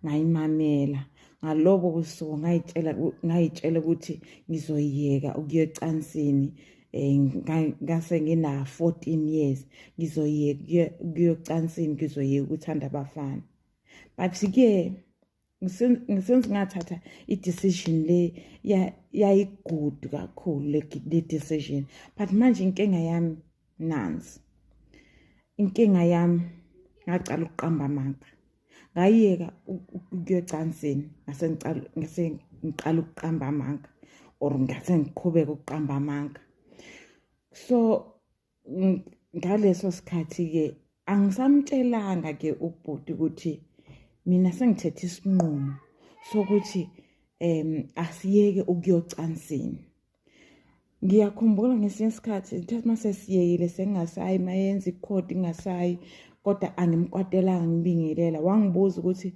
Ngayimamela. Ngalobo busuku ngayitshela ukuthi ngizoyeka ukuya ecansini. Ngase ngina 14 years, ngizoyeka ukuya ecansini, ngizoyeka ukuthanda abafana. But ke ngisenze ngathatha i-decision le, yayi-good kakhulu le decision. But manje inkinga yami nansi, inkinga yami, ngacala ukuqamba amanga. Ngayeka ukuya ecansini, ngase ngicala, ngase ngiqala ukuqamba amanga, or ngase ngiqhubeka ukuqamba amanga. So ngaleso sikhathi ke angisamtshelanga ke ubhuti ukuthi mina sengithethe isinqumo sokuthi asiyeke ukuyocansini. Ngiyakhumbula ngesinye isikhathi ithathi mase siyekile, sengingasayi, mayenza ikhodi ngingasayi, kodwa angimkwatelanga, ngibingelela. Wangibuza ukuthi